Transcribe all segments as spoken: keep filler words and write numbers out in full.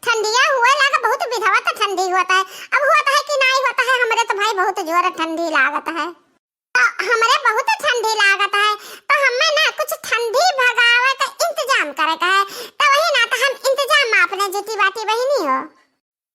ठंडिया हुए लागे, बहुत विधवा तो ठंडी होत है। अब होत है कि नाहीं होत है, हमरे तो भाई बहुत जोर ठंडी लागत है। तो हमरे बहुत ठंडी लागत है, तो हमें ना कुछ ठंडी भगावे का इंतजाम करे का है। तो वही ना, तो हम इंतजाम में अपने जुटी बाटी बहिनी हो।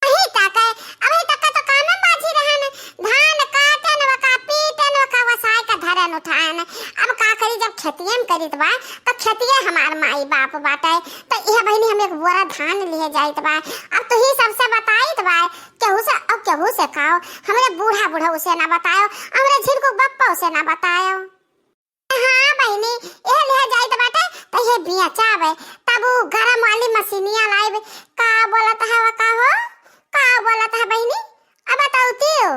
अभी तक है, अभी तक तो काम में बाझी रहन, धान काटन वका, पीटन वका, वसाय का धरन उठान। अब का करी, जब खेतिये में करित बा, तो खेतिये हमार माई बाप बाटे। तो यह बहिनी हम एक बोरा धान लिहे जाइत बा। अब तू ही सबसे बताइत बा, केहू से, अब केहू से काओ, हमरे बूढ़ा बूढ़ऊ से ना बतायो, हमरे झिनकू बप्पो से ना बतायो। हाँ बहिनी, यह लिहे जाइत बाटे, तो ये बेचावे, तब उ गरम वाली मशीनिया लाइब। का बोलत है वो, का हो, का बोलत है बहिनी? अब बताओ तियो।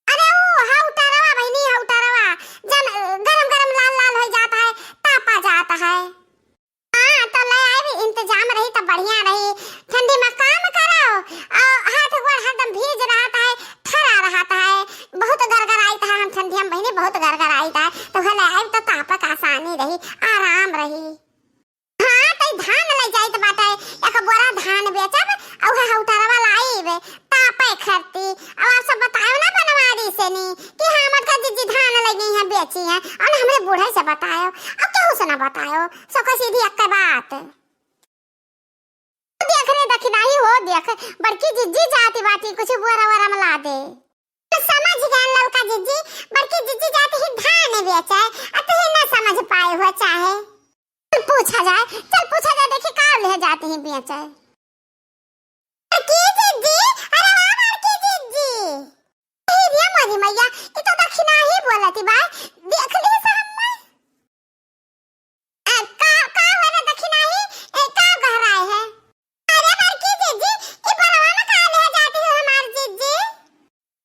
अरे उ हउटरवा बहिनी, हउटरवा, जन गरम गरम लाल लाल हो जात है, तापा जात है। हाँ, तो ले आइब, इंतजाम रही तो बढ़िया रही। ठंडी में काम करो, और हाथ गोड़ हरदम भीज रहत है, ठरा रहत है, बहुत गरगराइत है। हम ठंडी में बहिनी बहुत गरगराइत है, तो ले आइब तो तापक आसानी रही, आराम रही। हाँ, तो ई धान ले जाइत बाटे, एक बोरा धान बेचब, और उहे हउटरवा लाइब, तापे खरती। अब आप सब बतायो ना बनवारी से नी कि हाँ, मोटका जिज्जी धान ले गई हैं, बेची हैं, और हमरे बूढ़े से बतायो, अब केहू से ना बतायो, सबका सीधी एक बात। देख रे दखिनाही हो, देख, बड़की जिज्जी जाती बाटी, कुछ बोरा वोरा में लादे। समझ गए ललका जिज्जी, बड़की जिज्जी जाती ही धान बेचे, आ तू ही ना समझ पाए हो चाहे। चल पूछा जाए, चल पूछा जाए, देखी का ले जाती ही बेचे। बड़की जिज्जी, अरे वाह बड़की जिज्जी। अरे रे मोरी मैया, ई तो दखिनाही बोलती बा, देख ली से हम्मे। अ, का, का हो रे दखिनाही? ए, का गहराए है? अरे बड़की जिज्जी, ई बोरवा में का ले जाती हो हमार जिज्जी?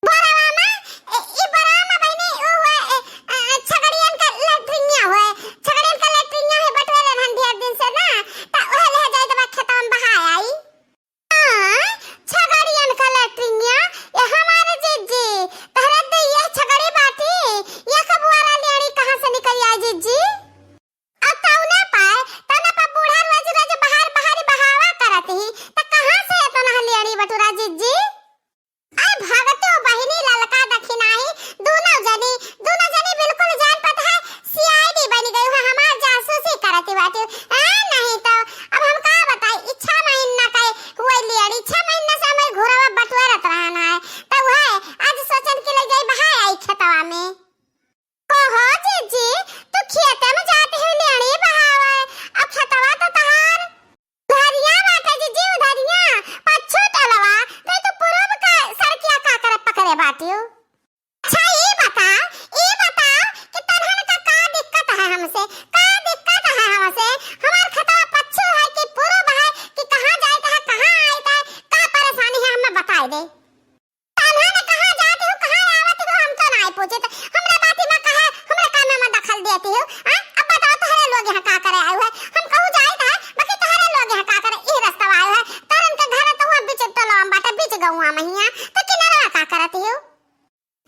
बोरवा में, ए, ई बोरवा में बहिनी, उ हुए, ए, अ, छगड़ियन का लैट्रिनिया हुए, छगड़ियन का लैट्रिनिया है, बटुए रहन ढेर दिन से ना, त उहे ले जाए देबा खेतवा में बहाए आई। हाँ, छगड़ियन का लैट्रिनिया, ए हमार जिज्जी, तहरे दे ये छगड़ी बाटी, ये कबुआरा लेड़ी कहाँ से निकल आए जिज्जी? अब तौने पाए, तौने पा बूढ़ा रोज रोज बहार बहारी बहावा करत ही, त कहाँ से एतना लेड़ी बटुरा जिज्जी? अरे भगतो बहिनी ललका दखिनाही, दूनो जनी, दूनो जनी बिल्कुल जान पत है, सीआईडी बन गई है, हमार जासूसी करत ही बाटी। आ, नहीं तो, अब हम का बताई, ई छह महीना का हुए लेड़ी, छह महीना से हमें घुरवा बटुरत रहन है, त वह आज सोचन कि ले जाई बहाए आई खेतवा में। कहो जिज्जी, तू खेते में जाती है लेड़ी बहावे, अब खेतवा तो तहार उधरिया बाटे जिज्जी, उधरिया, पच्छु टोलवा, तो तू पूरब का सड़किया का करे पकड़े बाटियो? अच्छा, ई बता, ई बता कि तोहन का का दिक्कत है हमसे, का दिक्कत है हमसे? हमार खेतवा पच्छु है कि पूरब है कि कहाँ जाइत है, कहाँ आइत है, का परेशानी है, हमें बताई दे। कान्हा ने कहाँ जाती हो, कहाँ आवत हो, हम तो नाई पूछित। हमरा बाती में कहा, हमरा काम में दखल देती हो। हाँ? अब बताओ, तोहरे लोग यहाँ का करे आए हुए? हम कहूँ जाइत है, बाकी तोहरे लोग यहाँ का करे, ई रस्ता आए हुए। तोरन के घर तो हुआ बीच टोलवा में बाटे, बीच गौवा में हिया। तो किनारा का करती हो?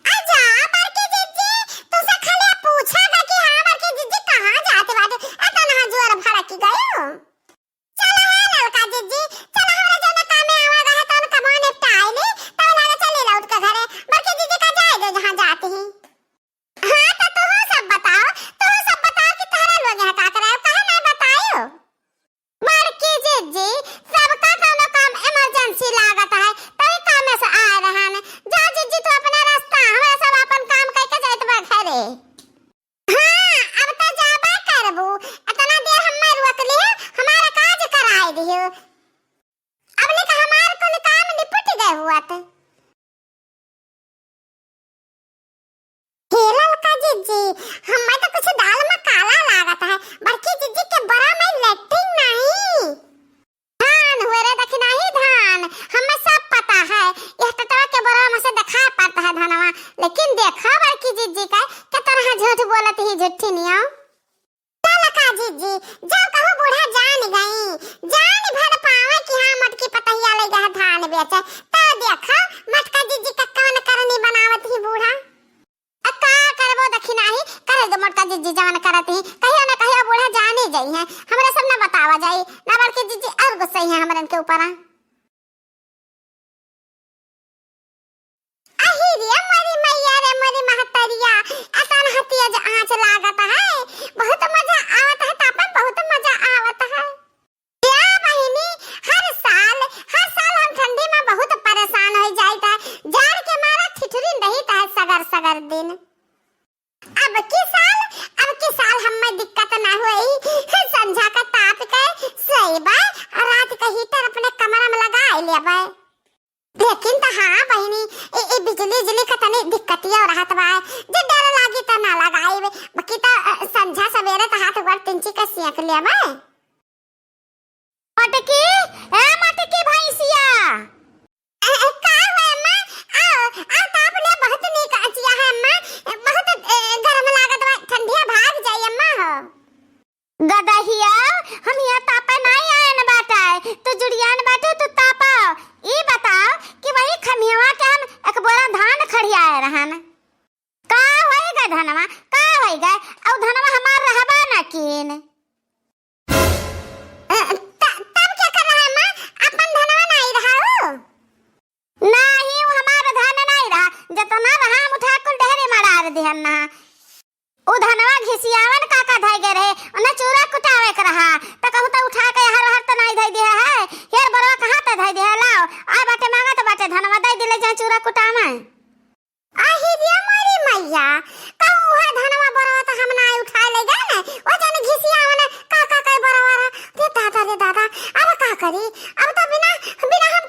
अच्छा, बड़की जिज्जी, तुमसे खाली पूछा था कि हाँ, बड़की जिज्जी कहाँ जाती बाटे? अतना जोर भड़क गई हो। चला है ललका जिज्जी, चला हमरा जौने कामे आवा रहे तौन कमवा निपटाई ली, तब लागे चली लौट के घरे। बड़की जिज्जी का जाए दे जहाँ जाती ही। हाँ तो तू सब बताओ, तू सब बताओ कि तोहरा लोग यहाँ का करे, काहे नहीं बतायो? बड़की जिज्जी, सबका कौनो काम emergency लागत है, तभी कामे से आए रहन। जा जिज्जी तू अपना रास्ता, हमरा सब अपन काम करके जाइत बा घरे। हाँ, अब तो जाबे करबू। इतना देर हम्मे रोक लियो, हमारा काज कराए दियो। अब निक हमार कुल काम निपट गए हुआ त। हे ललका जिज्जी, हम्मे तो कुछ दाल में काला लागत है। बड़की जिज्जी के बड़ा में लेटरिन नहीं। धान हुए रे दखिनाही धान, हमें सब पता है। यह टटवा के बोरवा में से दिखाई पड़ता है धनवा। लेकिन देखो बड़की जिज्जी का, के तरह झूठ बोलत ही झूठी नियो। ललका जिज्जी, जो कहूँ बूढ़ा जान गई, जान भर पावे कि हाँ मोटकी पतहिया ले गया धान बेचे। तो देखो मोटका जिज्जी का कौन करनी बनावत ही बूढ़ा। आ का करबो दखिनाही, करे दो मोटका जिज्जी जवन करत ही, कहियो न कहियो बूढ़ा जानी जाई है, हमरा सब न बतावा जाई, न बड़की जिज्जी और गुस्सा सही है हमरन के ऊपर। अही रे मोरी मैया रे मोरी महतरिया, अतन हतिया जे आँच लागत है, बहुत मजा आवत है, तापन बहुत मजा आवत है। या बहिनी, हर साल, हर साल हम ठंडी में बहुत परेशान हो जाइत है, जाड़ के मारा ठिठुरी रहित है सगर सगर दिन। अब की साल, अब की साल हमें दिक्कत ना होई। संझा का ताप के सोइबे, रात का हीटर अपने कमरा में लगाए लेबे। लेकिन त हाँ बहिनी, ए, ए बिजली उजली का तनी दिक्कतिया रहत बा। जे डर लागी त ना लगाई, बाकी त, अ, संझा सवेरे त हाथ गोड़ तिनची के सेंक लेबे। मटकी, ए मटकी भैंसिया। ए, ए, का हुआ अम्मा? आओ, आओ, ताप ले, बहुत नीक अचिया है अम्मा। बहुत, ए, गरम लागत बा, ठंडिया भाग जाई अम्मा हो। गदहिया, हम यहाँ तापे नहीं आयन बाटे, तू जुड़ियान बाटे, तू तापा। ई बताओ कि वही खमियावा के हम एक बोरा धान खड़ियाए रहन। का होई गए धनवा, का होई गए? औ धनवा हमार रहबा ना कीन। अ, त-, तब क्या कर रहा है माँ? अपन धनवा नहीं रहा हो? नहीं, वो हमार धन नहीं रहा। जितना रहा हम उठा कुल डेहरे मड़ार दिहन ना। उ धनवा घिसियावन काका धई गए रहे, उन्हें चूरा कुटावे के रहा। त कहूँ त उठा के हर हर त नहीं धई दिया है। हेर बरवा कहाँ त धई दिया है? लाओ, आ बाटे मांगा त बाटे धनवा दे दिले जहाँ चूरा कुटावे। आही रे मोरी मैया, कहूँ उहे धनवा बरवा त हम ना उठाए ले गए ने, वो जन घिसियावन काका के बरवा रहा। रे दादा, रे दादा, अब का करी? अब त बिना, बिना हम